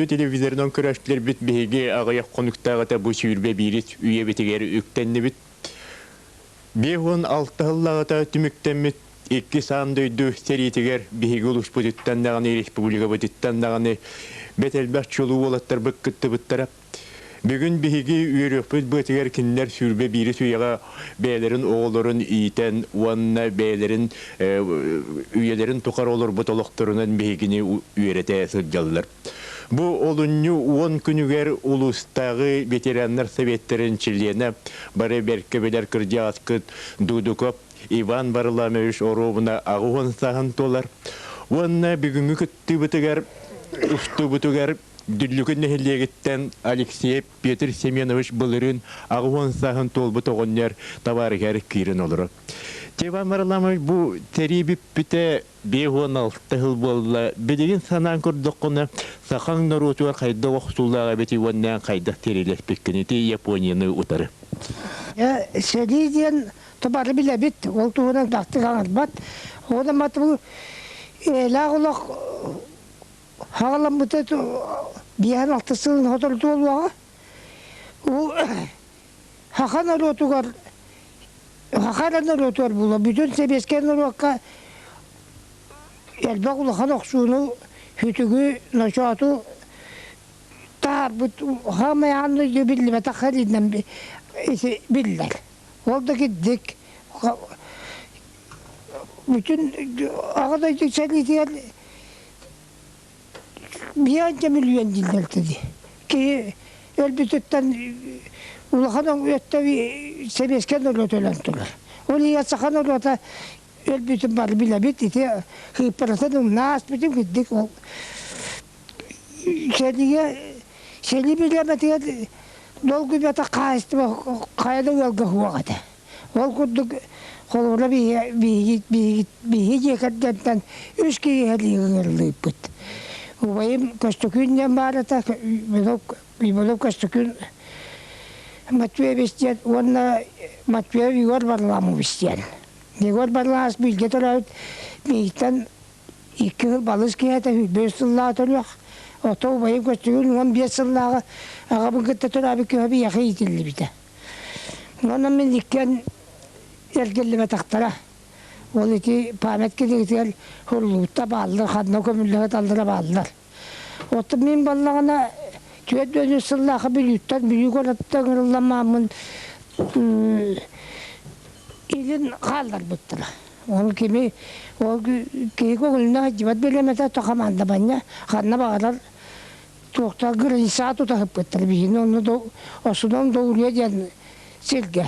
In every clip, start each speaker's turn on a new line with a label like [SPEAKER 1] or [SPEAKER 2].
[SPEAKER 1] Күндү телевизорынан көрөөччүлэрбит биһиги аҕыйах хонуктааҕыта бу 21-ис үйэбитигэр үктэннибит. 56 сыллааҕыта түмүктэммит икки аан дойду сэриитигэр биһиги улууспутуттан даҕаны республикабытыттан даҕаны бэрт элбэх чулуу уолаттарбыт кыттыбыттара. Бүгүн биһиги үөрүөхпүт быатыгар кинилэр 21-ис үйэҕэ бэйэлэрин оҕолорун иитэн уонна бэйэлэрин үйэлэрин тухары олорбут олохторунан биһигини үөрэтэ сылдьаллар. Бу олунньу 10 күнүгэр улуустааҕы ветераннар советтарын чилиэнэ бары бэркэ билэр кырдьаҕаскыт Дудуков Иван Варламович оруобуна 80 сааһын туолар. Уонна бүгүҥҥү кыттыыбытыгар устуубутугар Дүллүкү нэһилиэгиттэн Алексеев Петр Семенович былырыын 80 сааһын туолбут оҕонньор табаарыһыгар киирэн олорор. Иван Варламович бу сэрии бүппүтэ 56 сыл буолла. Билигин санаан көрдөххүнэ, сахаҥ норуотугар хайдах охсуулаах эбитий уонна хайдах сэриилэспиккиний ити Японияны утары?
[SPEAKER 2] Сэрии диэн бары билэбит, ол туһунан тахтык аҥарбат. Ол бу эйэлээх олох Хаҕаламмыта биэһэн алта сылын сотору туолуоҕа. Уу саха норуотугар саха эрэ норуотугар буолуо бүтүн сэбиэскэй норуокка элбэх улахан охсууну, сүтүгү, ночооту таһаарбыт саамай аан дойду биллибэтэх сэриинэн биллэр. Ол да кирдик бүтүн Аҕа дойду сэриитигэр Бианча миллион дииллэр дии. Киһи өлбүтүттэн улахан өттө сэбиэскэй норуот өлөн турар. Ол иһин саха норуота өлбүтүн бары билэбит. Ити сыыппаратын умна ааспытым кырдьык ол сэриигэ сэрии бириэмэтигэр долгуйбатах хаһаайыстыба хайа да ыалга суох этэ. Ол курдук холобура биһиги биһиги дьиэ кэргэнтэн үс киһи сэлиигэ ыҥырыллыбыппыт. Убайым Көстөкүүн диэн баар этэ, Иванов Көстөкүүн Матвеевич диэн уонна Матвеев Егор Варламович диэн. Егор Варламович бииргэ төрөөбүт биһигиттэн икки сыл балыс киһи этэ, 105 сыллааҕы төрүөх. Оттон убайым Көстөкүүн 15 сыллааҕы аҕабын кытта төрөөбүт киһи биһиэхэ иитиллибитэ. Уонна мин иккиэн эргиллибэтэхтэрэ. Ол ити память кинигэтигэр суруллубута бааллар, ханна көмүллэ сыталлара бааллар. Оттон мин буоллаҕына 43 сыллаахха Бүлүүттэн Бүлүү куораттан ыҥырыллан илин хаалларбыттара. Ол кими ол киһи көҥүлүнэ сылдьыбат бириэмэтэ то хамаандабанньа ханна баҕарар Туохтар границаҕа тутаһыппыттар биһини онно да осунан доуруйа диэн сиргэ.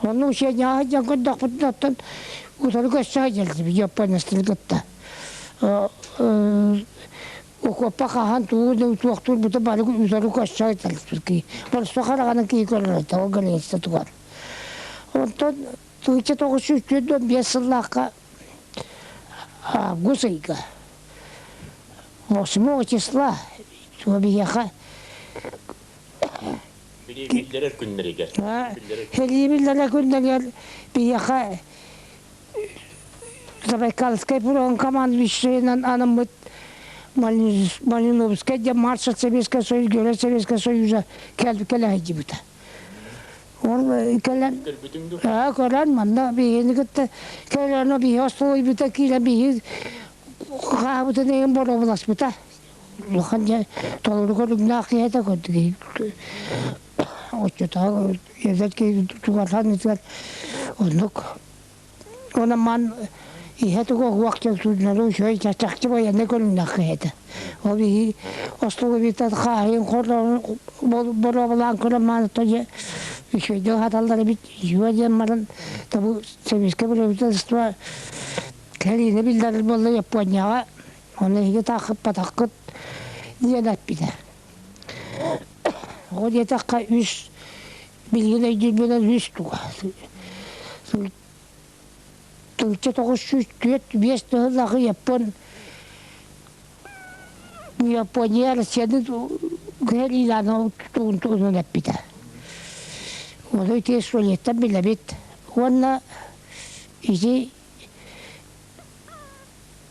[SPEAKER 2] Онно учениеҕа сылдьан көрдөхпүтүнэ оттон утары көрсө сылдьаллар японецтары кытта. Окуоппа хаһан тугу туохтуурбута бары утары көрсө сылдьаллар. Боросто хараҕынан киһи көрөр этэ ол граница тугар. Онтон 1945 сыллаахха август ыйга 8 числа биһиэхэ
[SPEAKER 1] Биллэрэр күннэригэр.
[SPEAKER 2] Сэрии биллэрэр күннэригэр биһиэхэ Забайкальскай фронт командующайынан анаммыт Малиновскай диэн маршал Советского Союза, Герой Советского Союза кэлэ сылдьыбыта. Ол кэлэн көрөн манна биһигини кытта кэлэн биһи остолойбута киирэн биһи хаабытын эҥин боруобаласпыта. Улахан дьэ толору көрүҥнээх киһи этэ көрдүк. Оччотооҕу эдэр киһи тугархан ытыгар оннук Онон ман иһэ тугу уһуох дьон үчүгэй чахчы военнай көрүҥнээх киһи этэ. Ол иһи остолобуйтан хааһыйын боруобалаан көрөн маанытта дьэ үчүгэйдик аһаталлар эбит. Үчүгэй диэн баран табы советское правительство кэлиини биллэрэр буолла Японияҕа. Ону эһиги таахыппатаххыт диэн эппитэ. Ол диэтэххэ үс билигин өйдүүрбүнэн үс туга. 1904 тыһыллаах Япон Япония Россияны кэриилааны тугун тугунан эппитэ. Ону ити Советтан билэбит. Уонна ити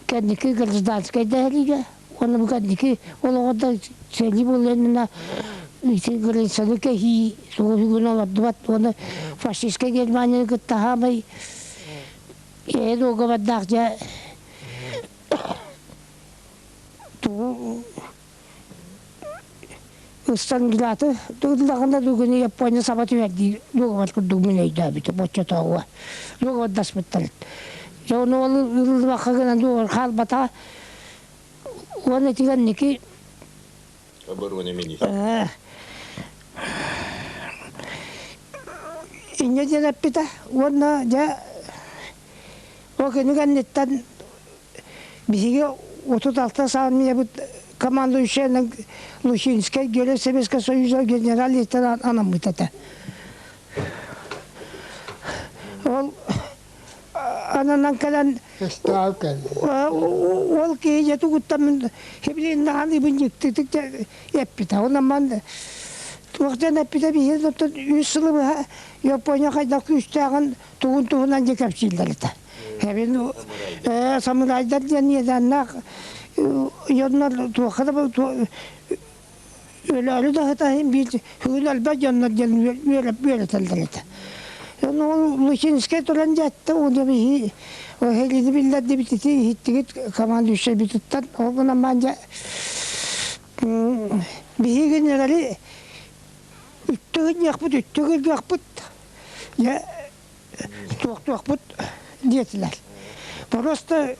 [SPEAKER 2] кэнники гражданскай дэһэриигэ Уонна бу кэнники олоҕо да сэрии буолуон ити границаны кэһии сугу бүгүн олордубат уонна фашистскай Германияны кытта хаамай ээ дуогабардаах дьэ тугу Сталинграды ыллаҕына бүгүн Япония саба түһэрдии дуогабар курдук мин өйдөөбүтүм оччотооҕуга дуогабардаспыттар. Дьэ ону ол ыллыбакка гынан дуогабар хаалбатаҕа. Уонна итигэнники
[SPEAKER 1] Оборона министр.
[SPEAKER 2] Инньэ диэн эппитэ уонна дьэ ол кини кэнниттэн Биһиги 36 армиябыт командующайынан Лучинскай Герой Советского Союза генерал-лейтенант анаммыт этэ. Ол ананан кэлэн ол киһи дьэ тугуттан хибилин наһаныыбын дьиктитик эппитэ. Онон ман туох диэн эппитэ биһиги үс сылы быһа Япония хайдах күүстээҕин тугун туһунан дьэ кэпсииллэр этэ. Эбин самурайдар диэн иэдээннээх дьоннор туохха да өлөөрү да сытаһын биир бүгүн өлбөт дьоннор диэн үөрэтэллэр этэ. Ону Лучинскай туран дьэттэ уонна биһи Хелини биллэрдибит ити иһиттигит командующайбытыттан ол гынан баан дьэ биһи генерали үттэ гынньахпыт үттэ гыргахпыт дьэ туохтуохпут диэтилэр. Просто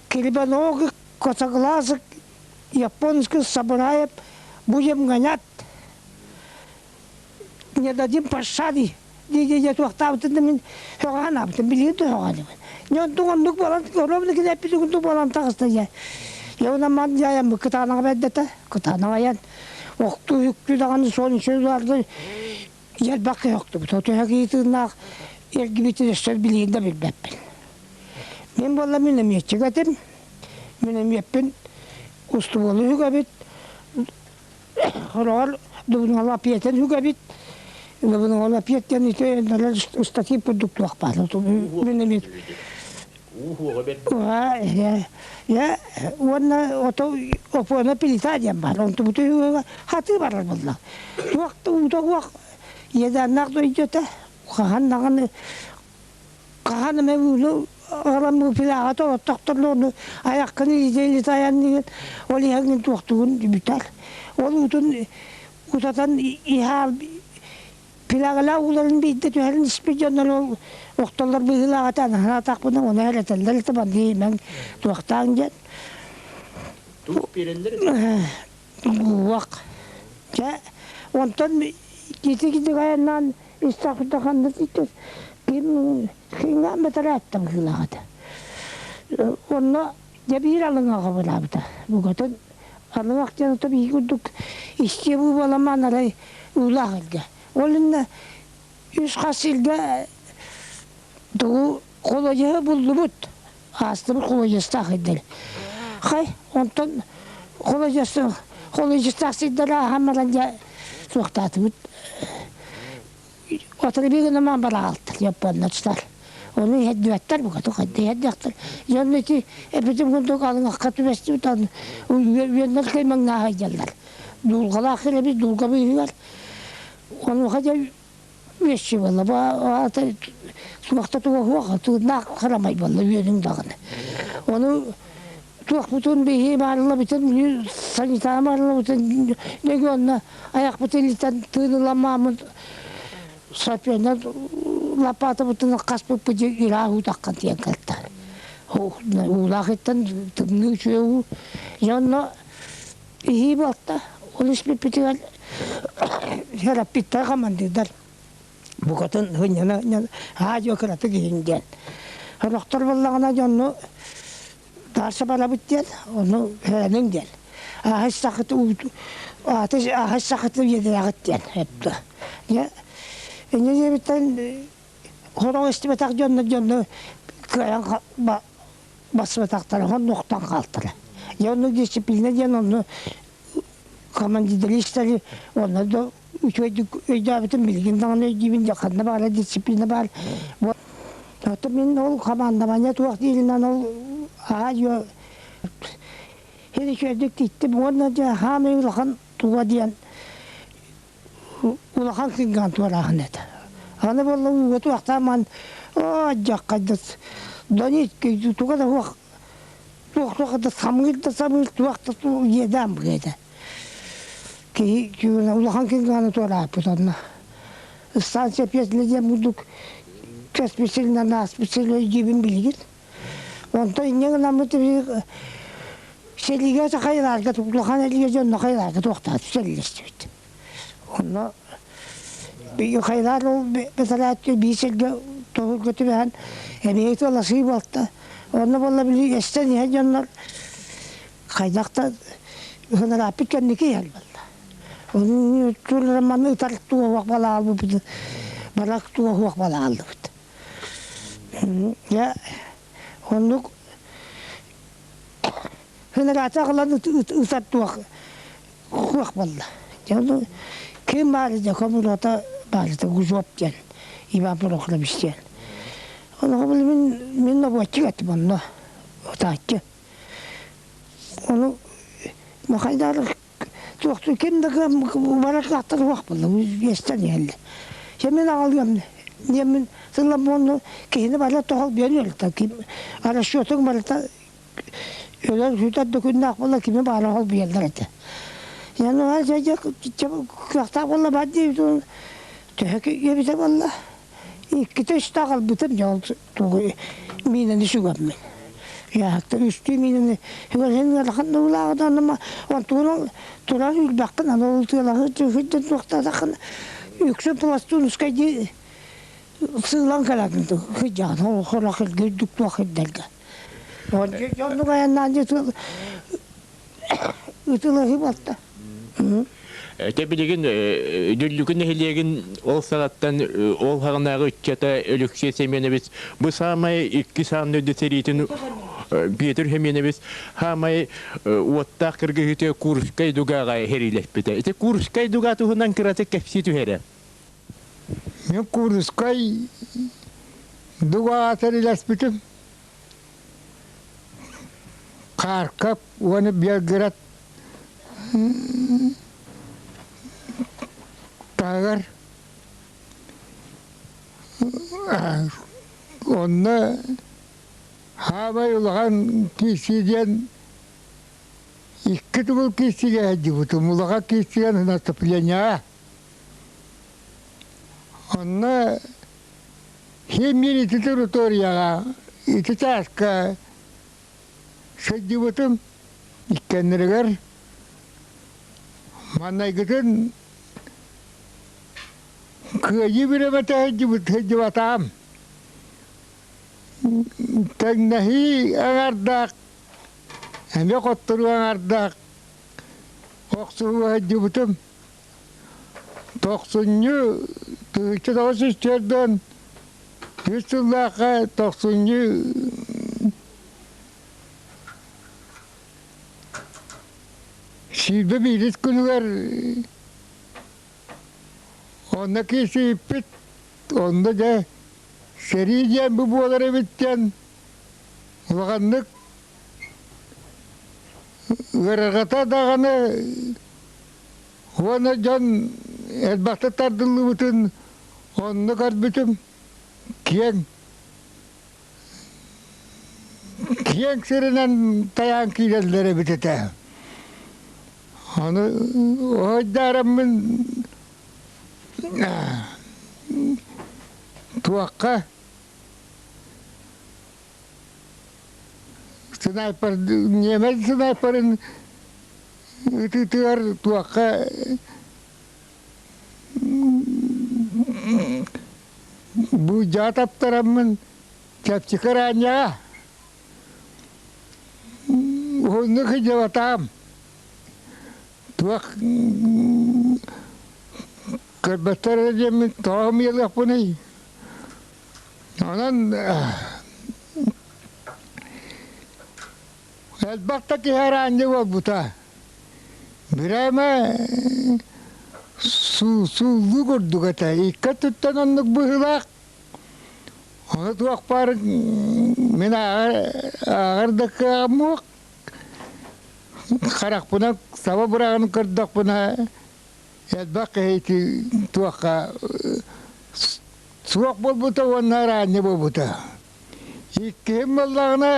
[SPEAKER 2] кривоногих, косоглазых японских самураев будем гонять, не дадим пощады дии туохтаабытын да мин сөҕөһөн билигин да сөҕөһөнөбүн. Не онтуҥ оннук буолан ровно килэппит курдук буолан таҕыста дьэ. Я онон дьайан кытаанаҕа бэрдэтэ, кытаанаҕа айан охтуу үктүү даҕаны суон үчүгэй Элбэх киһи охтубут. Төһө киһи тыыннаах эргибитин өссө билигин да билбэппин. Мин буолла мин эмиэччик этим. Мин эмиэппин устубуолу үгэбит. Хороҕор дубунуола пиэтин үгэбит. Дубунуола пиэттэн ити устатип курдук туох баар. Мин эмиэ Я уонна ото опуона плита диэн баар. Онтубуту хатыы барар буолла. Туох да уута уох иэдээннээх дойдута хаһан даҕаны хаһан эмэ ууну аҕалан пилаҕа толоттохторно айаххын илдьэ айанныгын ол иһэҥҥин туохтугун бүтэр. Ол уутун утатан иһаал Пилагалаах ууларын биирдэ түһэрин испит дьоннор ол охтоллор быһыылаах этэ анаһаатахпына ону эрэтэллэр этэ бандыы имэҥ туохтааҥ диэн.
[SPEAKER 1] Туох биэрэллэр
[SPEAKER 2] Уох. Дьэ, онтон ити кидик айаннаан истэхпитэ ханна ким хиҥҥаан бэтэрээттэ быһыылаах этэ. Онно дьэ биир алыҥаҕа былаабыта. Букатын алыҥах диэн ото биһиги курдук истиэ буоламаан арай уулаах илгэ. Ол иннэ үс хас илгэ тугу холодьаһы буллубут. Аастыбыт холодьастаах илдэр. Хай, онтон холодьастаах холодьастаах сирдэр ааһан баран дьэ суохтаатыбыт. Отрыби гынамаан бараҕалтар японнарстар. Ону иһэрдибэттэр букатын хайда иһэрдэхтэр. Дьонно ити эпитим курдук алыҥахха түбэстибит үөннэр кыймаҥнааһа дьаллар. Дуулҕалаах эбит дуулга быыһыгар. Онуоха дьэ үөсчү буолла. Бу аата туохта туга суох, тыыннаах харамай буолла үөнүҥ даҕаны. Ону туохпутун биһи баарылабытын санитар баарылабытын легионна айахпытын илитэн тыыныламааммыт сапеннар лопатабытын хаспыппыт ыраах уутаххан тиэн кэлтэ. Уулаах иттэн тымныы үчүгэй уу. Дьэ онно иһии буолта. Ол испиппитигэр терапевттар командирдар букатын сынньана аа-дьуо кыратык иһин диэн. Сорохтор буоллаҕына дьонну таарса барабыт диэн, ону һэрэниҥ диэн. Ааһыс сахыт ааһыс сахыт үөдэрэҕит диэн эттэ. Дьэ, инньэ диэбиттэн сорох истибэтэх дьонно дьонну кыайан баспатахтара, хоннохтон хаалтара. Дьэ онно дисциплина диэн онно командиристары онно да үчүгэйдик өйдөөбүтүм билигин даҕаны өйдүүбүн дьэ ханна баара дисциплина баар. Оттон мин ол командование туох дииринэн ол аа-дьуо Син үчүгэйдик тииттим уонна дьэ хаамай улахан туга диэн улахан кыҥгаан туорааһын этэ. Аны буолла ууга туохтааман оо дьаххайдас Донецкий туга да суох туох туох да самыыр да самыыр туох да иэдээн быһыыта. Киһи улахан кыҥгааны туорааппыт онно. Станция Петля диэн курдук көспүт сиринэн ааспыт сир өйдүүбүн билигин. Онтон инньэ гынаммыт сэриигэ хайалаарга улахан элигэ дьонно хайалаарга туохтаат сэллэстибит. Онно хайалаар ол бэтэрээт биир сиргэ тоһуурга түбэһэн эмиэ ытыаласыы буолта. Онно буолла били эстэн иһэн дьоннор хайдах да ыһынырааппыт кэнники иһэр буолла. Ону турураманы ытар туоһуох балаалбыт барак туоһуох балааллыбыт. Дьэ, оннук хынырата аҕалан ытар туох хуох буолла. Дьэ, ону ким баар дьэ хомуруота баарыта Гузоп диэн Иван Прохорович диэн. Ону мин мин нобуоччук этим онно ытааччы. Ону Махайдаар туохтуу ким да барар кыахтар суох буолла үөстэн иһэллэр. Дьэ мин аҕалыам диэммин сыллам уонна киһини барыта тоһол биэн үөрэтэ ким расчетуҥ барыта өлөр сүтэр да күннээх буолла кими баара ол биэллэр этэ. Я дьэ кыахтаах буолла бар диэбит төһө эбитэ буолла иккитэ үстэ аҕалбытым дьэ ол тугу миинэни сүгэммин. Яһакта үстүү миинэни сүгэн ыарахан дуулааҕытанама онтугун туран үрбэххин аны ол тыалаһы сылдьан туохтаатаххын үксүн пластунускай дии сыылан кэлэн сылдьаҕын ол хорох үрдүк туох ирдэргэ. Дьоннук айаннаан дьэ ытылаһыы буолта.
[SPEAKER 1] Те билигин Дүллүкү нэһилиэгин ол саҕаттан ол хаҕынааҕы ыччата Өлөксөй Семенович бу саамай икки саан дойду сэриитин Петр Семенович хаамай уоттаах кыргыһыыта Курскай дугаҕа сэриилэспитэ. Ити Курскай дуга туһунан кыратык кэпсии түһэрэ.
[SPEAKER 3] Мен Курскай дугаҕа сэриилэспитим. Харьков уонна Белгород таһыгар онно хаамай улахан киирсии диэн икки төгүл киирсиигэ сылдьыбытым. Улахан киирсиигэ наступлениеҕа. Онно Син ити территорияҕа ити чааска сылдьыбытым иккиэннэригэр маннайгытын кыайыы бириэмэтэ сылдьыбыт сылдьыбатаҕым. Тэҥнэһии аҥардаах, эмиэ хотторуу аҥардаах охсуһуу сылдьыбытым. Тохсунньу 1904 үс сыллаахха тохсунньу 21 күнүгэр онно киирсибиппит, онно дьэ сэрии диэн бу буолар эбит диэн улаханнык ыарырҕата даҕаны Уонна дьон элбэхтик тардыллыбытын онно көрбүтүм киэҥ киэҥ сиринэн тайаан киирэллэр эбит этэ. Ону ойдаараммын туохха снайпер ньиэмэс снайперын ытыытыгар туохха быдьаа таптараммын чэпчэки араанньаҕа уһуннук сылдьыбатаҕым туох көрбөттөр эрэ диэммин тоҕо ымыйалыахпыный Онон элбэх да киһи араанньы буолбута. Бирээмэ сууллуу курдук этэ. Икки өттүттэн оннук быһыылаах. Ону туох баар мин ааҕар да кыаҕым суох. Харахпынан саба быраҕан көрдөхпүнэ, элбэх киһи туохха суох буолбута уонна араанньа буолбута. Иккиһин буоллаҕына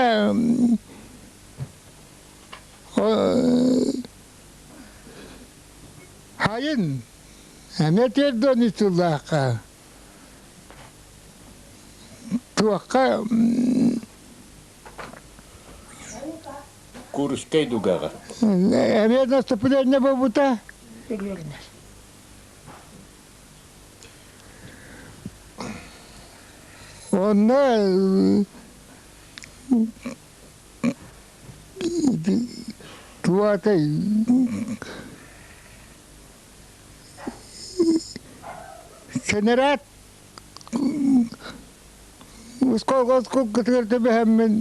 [SPEAKER 3] хайын эмиэ тиэрдиэн сыллаахха туохха
[SPEAKER 1] Курскай дугаҕа.
[SPEAKER 3] Эмиэ наступление буолбута. Онно туата сэнэрээт оскуолга түбэһэммин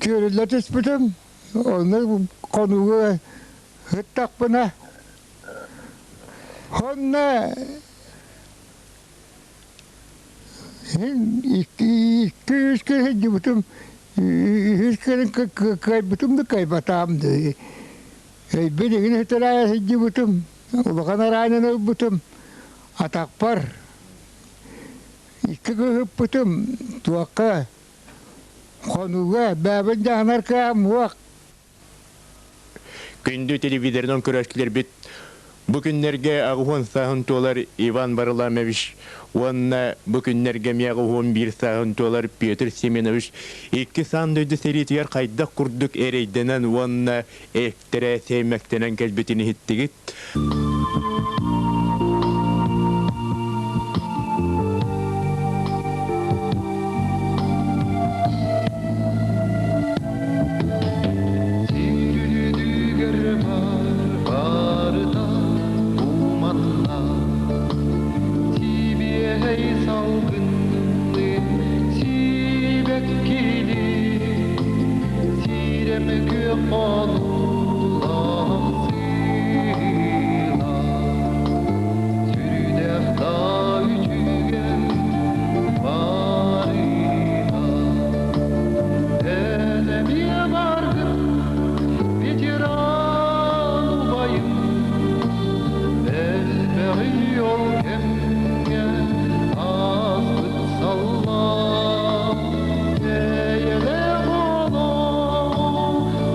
[SPEAKER 3] түөрүллэ түспүтүм. Онно хонууга ыттахпына, онно икки-үс күн сылдьыбытым, үһүс күн кыайбытым да кыайбатаҕым дыы. Билигин сытыраайа сылдьыбытым, улахан араанньаны ылбытым, атахпар икки кыһыппытым, туохха хонууга бэйэбин дьаһанар кыаҕым суох.
[SPEAKER 1] Күндү телевизорынан көрөөччүлэрбит, бу күннэргэ аҕыһуон сааһын туолар Иван Варламович уонна бу күннэргэ эмиэ 81 сааһын туолар Петр Семенович икки саан дойду сэриитигэр хайдах курдук эрэйдэнэн уонна эктэрэ сэймэктэнэн кэлбитин иһиттигит.
[SPEAKER 4] Барыта туманна, Сибиэһэй салгынныы сибэккилии, Сирэм күөх хонуулаах сыыла, Сүрдээх да үчүгэй барыта. Эн эмиэ баргын, ветеран убайым, Элбэҕи ол кэмҥэ ааспыт саллаат, Эйэлээх олоҕу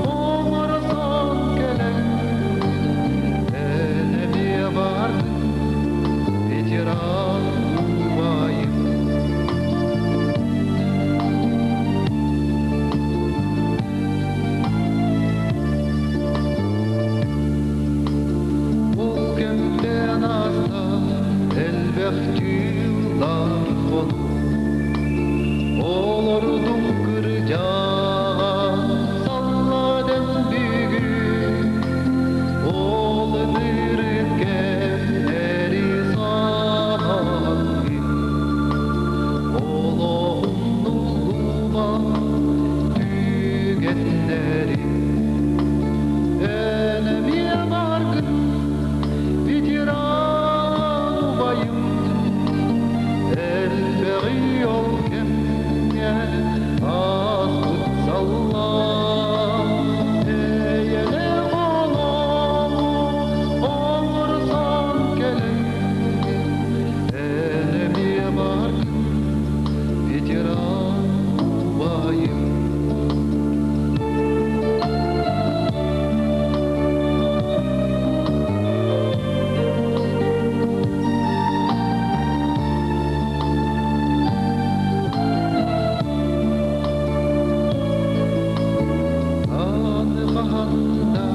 [SPEAKER 4] оҥорсон кэлэн, Эн эмиэ бардын, ветеран убайым. Ол кэмтэн ааста элбэх дьыллар хонуу, Олордум кырдьаҕас салладан бүгүн, Ол ынырык кэмнэри санаатым, Олоҕум нуллубат түгэннэри. Эн эмиэ бааргын, ветеран убайым, Элбэҕи ол кэмҥэ ааспыт саллаат, Эйэлээх олоҕу оҥорсон кэлэн, Эн эмиэ бааргын, ветеран убайым. Аны хаһан да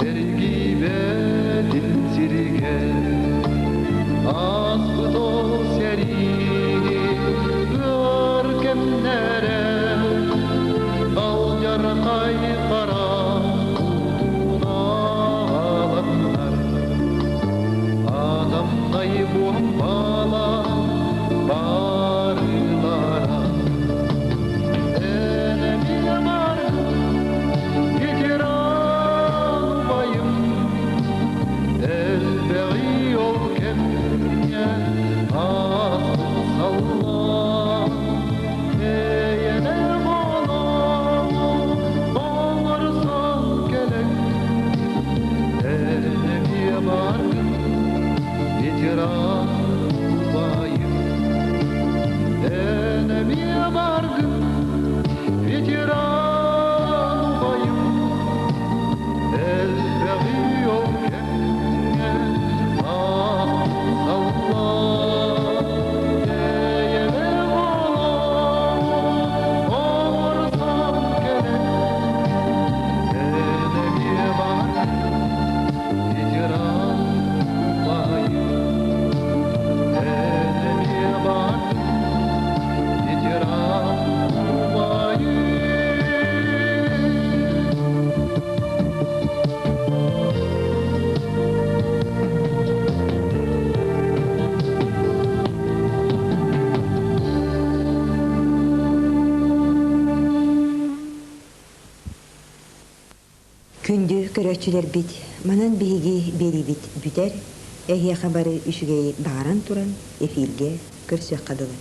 [SPEAKER 4] эргийбэтин сиргэ Ааспыт ол сэрии ыар кэмнэрэ Алдьархай хара кутунааланнар Адамнай буомбала барылара Эн эмиэ бааргын, ветеран убайым, Элбэҕи ол кэмҥэ ааспыт саллаат, Эйэлээх олоҕу Ветеран убайым Эн эмиэ баргын Ветеран убайым Элбэҕи ол кэмҥэ Саллаат Бэйэлээх олоҕу оҥорсон кэлэн Эн эмиэ баргын Ветеран убайым Эн эмиэ баргын Ветеран убайым.
[SPEAKER 5] Күндү көрөөччүлэрбит, манан биһиги биэриибит бүтэр, эһиэхэ бары үчүгэйи баҕаран туран эфиргэ көрсүөххэ дылы.